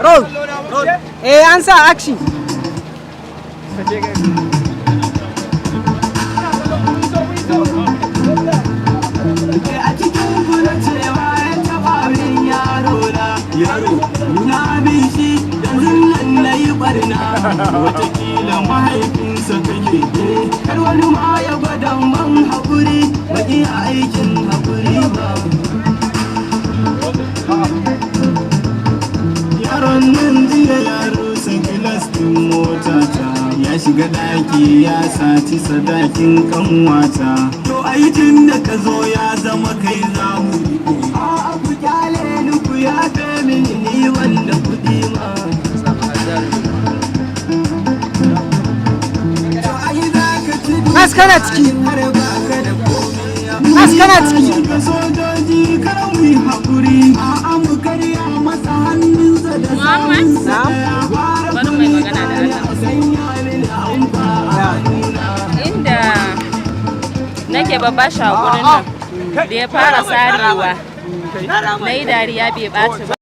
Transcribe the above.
Roll. Eh, an sa action. A cikin ku na cewa ya taɓa min yaro na. Yaro na bin shi, yanzu nan na yi barna. Watakila mahaifinsa kake. Kar wani ma ya gwada man haƙuri, ba iya aikin haƙuri ba. Yaron nan jiya ya rusa gilas ɗin motata, ya shiga ɗaki ya saci sadakin kanwata. To aikin da ka zo ya zama kai za mu riƙe. A'a, ku kyale ni, ku yafe mini, ni wanda kuɗi ma. To ai za ka ci Mas kana ciki. har ba ka da komai. Mas kana ciki. Shiga sojoji, kar mu yi haƙuri. A'a, mu karya masa hannunsa da Muhammad? samunsa ɗaya. Gwara Bari mai magana da Allah. a sanya mini amfa a hannuna. Inda nake babba shi a gurin nan da ya fara sarewa, na yi dariya, bai ɓaci ba.